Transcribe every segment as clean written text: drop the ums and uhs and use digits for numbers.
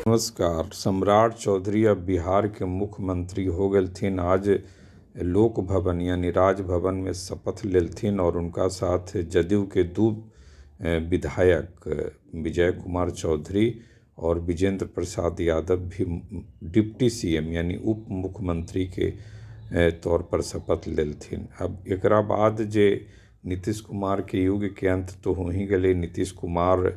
नमस्कार। सम्राट चौधरी अब बिहार के मुख्यमंत्री हो गेलथिन। आज लोक भवन यानी राजभवन में शपथ लेलथिन और उनका साथ जदयू के दो विधायक विजय कुमार चौधरी और विजेंद्र प्रसाद यादव भी डिप्टी सीएम यानी उप मुख्यमंत्री के तौर पर शपथ लेलथिन। अब एकरा बाद जे नीतीश कुमार के युग के अंत तो हो ही गए। नीतीश कुमार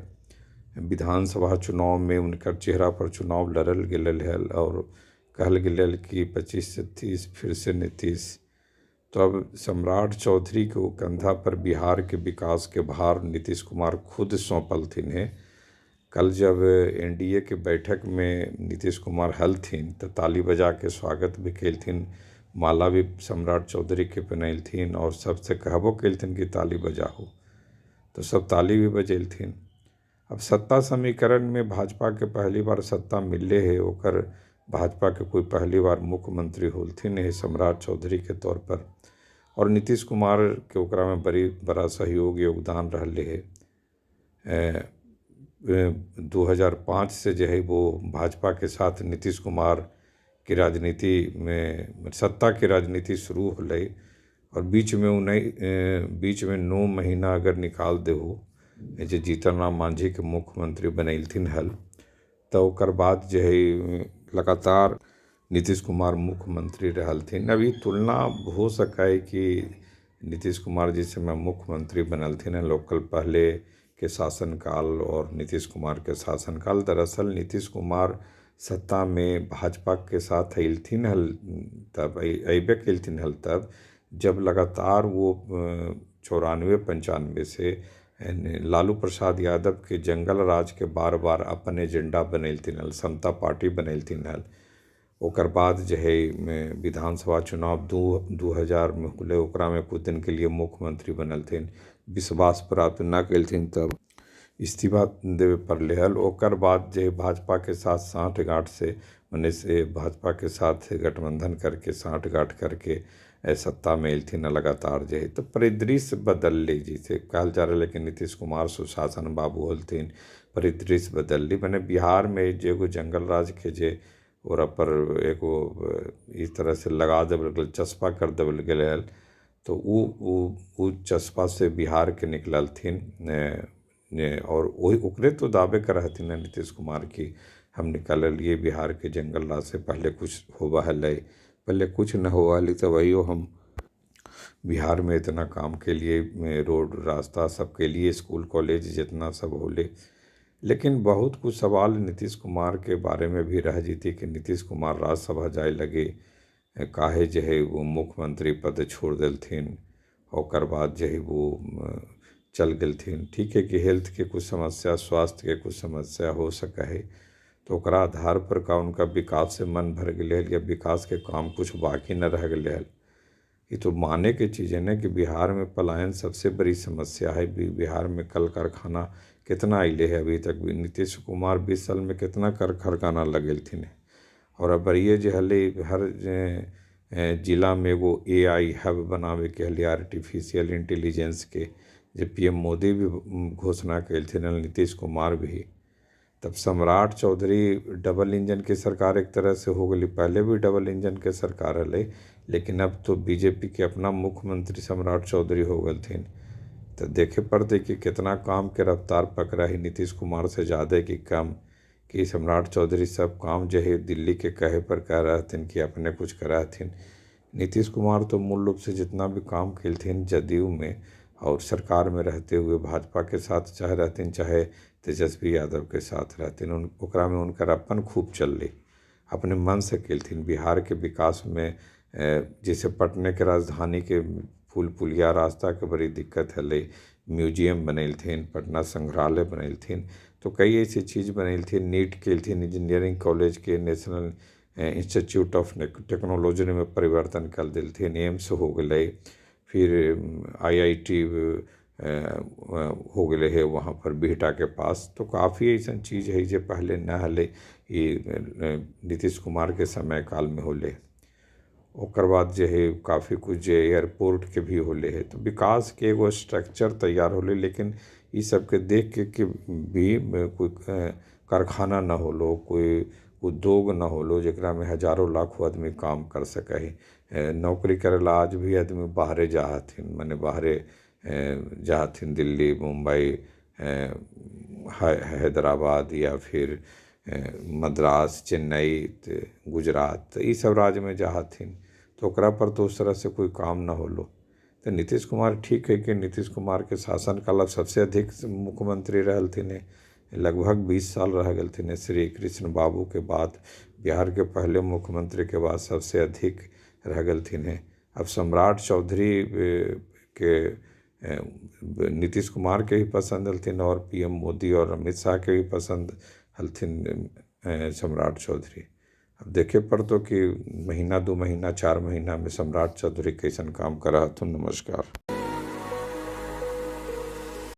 विधानसभा चुनाव में उनकर चेहरा पर चुनाव लड़ल गेल हल और कहल गेल कि 25 से 30 फिर से नीतीश। तो अब सम्राट चौधरी के कंधा पर बिहार के विकास के भार नीतीश कुमार खुद सौंपलथिन है। कल जब एनडीए के बैठक में नीतीश कुमार हलथिन तो ताली बजा के स्वागत भी कलथिन, माला भी सम्राट चौधरी के पहनलथिन और सबसे कहबो कलथिन कि ताली बजाहो, तो सब ताली भी बजेलथिन। अब सत्ता समीकरण में भाजपा के पहली बार सत्ता मिलले है, ओकर भाजपा के कोई पहली बार मुख्यमंत्री होलथिन है सम्राट चौधरी के तौर पर, और नीतीश कुमार के ओकरा में बड़ी बड़ा सहयोग योगदान रहले है। 2005 से जो है वो भाजपा के साथ नीतीश कुमार की राजनीति में सत्ता की राजनीति शुरू होलै और बीच में बीच में 9 महीना अगर निकाल देहो जे जीतन राम मांझी के मुख्यमंत्री बनैलथिन हल, तो ओकर बाद जो है लगातार नीतीश कुमार मुख्यमंत्री रहलथिन। अभी तुलना हो सका है कि नीतीश कुमार जिस समय मुख्यमंत्री बनलथिन हल लोकल पहले के शासनकाल और नीतीश कुमार के शासनकाल, दरअसल नीतीश कुमार सत्ता में भाजपा के साथ अयलथिन हल तब अयबे कयलथिन हल तब जब लगातार वो 94-95 से लालू प्रसाद यादव के जंगल राज के बार बार अपन एजेंडा बनैलथिन हल, समता पार्टी बनैलथिन हल। ओकर बाद जो है विधानसभा चुनाव 2000 में होलै, ओकरा में कुछ दिन के लिए मुख्यमंत्री बनलथिन, विश्वास प्राप्त न कयलथिन तब इस्तीफा देवे पड़लै हल। ओकर बाद जे भाजपा के साथ साठगांठ से मने से भाजपा के साथ गठबंधन करके साठगांठ करके सत्ता में अयलथिन लगातार जे है। तो परिदृश्य बदललै, जैसे कहल जा रहा है कि नीतीश कुमार सुशासन बाबू होलथिन, परिदृश्य बदललै। मने बिहार में जे एगो जंगल राज के जे ओकरा पर एगो इस तरह से लगा देवल गेल, चस्पा कर देवल गेलै हल, तो उ चस्पा से बिहार के निकललथिन और वही ओकरे तो दावे कर हथिन नीतीश कुमार की हम निकललिए बिहार के जंगल राज से, पहले कुछ होबा हलै, पहले कुछ न होवा हलै तो वही हम बिहार में इतना काम के लिए रोड रास्ता सबके लिए स्कूल कॉलेज जितना सब होले। लेकिन बहुत कुछ सवाल नीतीश कुमार के बारे में भी रह जैती कि नीतीश कुमार राज्यसभा जाए लगे काहे जो है वो मुख्यमंत्री पद छोड़ देलथिन, ओकर बाद जो है वो चल गेलथिन। ठीक है कि हेल्थ के कुछ समस्या, स्वास्थ्य के कुछ समस्या हो सका है, तो ओकरा आधार पर का उनका विकास से मन भर गेलै हल या विकास के काम कुछ बाकी न रह गेलै हल। ये तो माने के चीज़ है ना कि बिहार में पलायन सबसे बड़ी समस्या है। बिहार में कल कारखाना कितना अयले है अभी तक भी, नीतीश कुमार 20 साल में कितना कर कारखाना लगेलथिन है। और अब ये जो हलै हर जिला में एगो AI hub बनावे के हलै, आर्टिफिशियल इंटेलिजेंस के, जे PM Modi भी घोषणा कयलथिन हल, नीतीश कुमार भी। तब सम्राट चौधरी डबल इंजन के सरकार एक तरह से हो गई। पहले भी डबल इंजन के सरकार हलै, लेकिन अब तो बीजेपी के अपना मुख्यमंत्री सम्राट चौधरी हो गेलथिन। तो देखे पड़ते कि कितना काम के रफ्तार पकड़ा है नीतीश कुमार से ज़्यादा कि कम, कि सम्राट चौधरी सब काम जो है दिल्ली के कहे पर कह रहथिन कि अपने कुछ करा हथिन। नीतीश कुमार तो मूल रूप से जितना भी काम कयलथिन जदयू में और सरकार में रहते हुए भाजपा के साथ चाहे रहथिन चाहे तेजस्वी यादव के साथ रहथिन, उन ओकरा में उनकर अपन खूब चललै, अपने मन से कयलथिन। बिहार के विकास में जैसे पटने के राजधानी के पुल पुलिया रास्ता के बड़ी दिक्कत हलै, म्यूजियम बनैलथिन, पटना संग्रहालय बनैलथिन, तो कई ऐसी चीज़ बनैलथिन, नीट कयलथिन, इंजीनियरिंग कॉलेज के नेशनल इंस्टीट्यूट ऑफ टेक्नोलॉजी में परिवर्तन कर देलथिन, एम्स हो गेलै, फिर IIT हो गेलै है वहाँ पर बिहटा के पास। तो काफ़ी ऐसन चीज़ है जे पहले न हलै, ये नीतीश कुमार के समय काल में होलै। ओकर बाद जे है काफ़ी कुछ जे एयरपोर्ट के भी होले है। तो विकास के एगो स्ट्रक्चर तैयार होलै, लेकिन ई सबके देख के भी कोई कारखाना न होलो, कोई उद्योग न होलो जेकरामे हजारों लाखों आदमी काम कर सकै है। नौकरी करै ला आज भी आदमी बाहरे जा हथिन, मने बाहरे जा हथिन, दिल्ली, मुम्बई, हैदराबाद या फिर मद्रास, चेन्नई, गुजरात, ईसब राज्यमे जा हथिन। तऽ ओकरा पर तऽ उस तरह से कोइ काम न होलो। तऽ नीतीश कुमार ठीक है कि नीतीश कुमारके शासन काल सबसे अधिक मुख्यमंत्री रहलथिन हँ, लगभग 20 साल रहि गेलथिन हँ। श्री कृष्ण बाबूके बाद बिहारके पहले मुख्यमंत्रीके बाद सबसे अधिक रहि गेलथिन हँ। अब सम्राट चौधरी के नीतीश कुमारके भी पसन्द हलथिन आओर पी एम मोदी आओर अमित शाहके भी पसन्द हलथिन सम्राट चौधरी। अब देखे पड़तौ कि महीना 2 महीना 4 महीनामे सम्राट चौधरी कैसन काम करऽ हथुन। नमस्कार।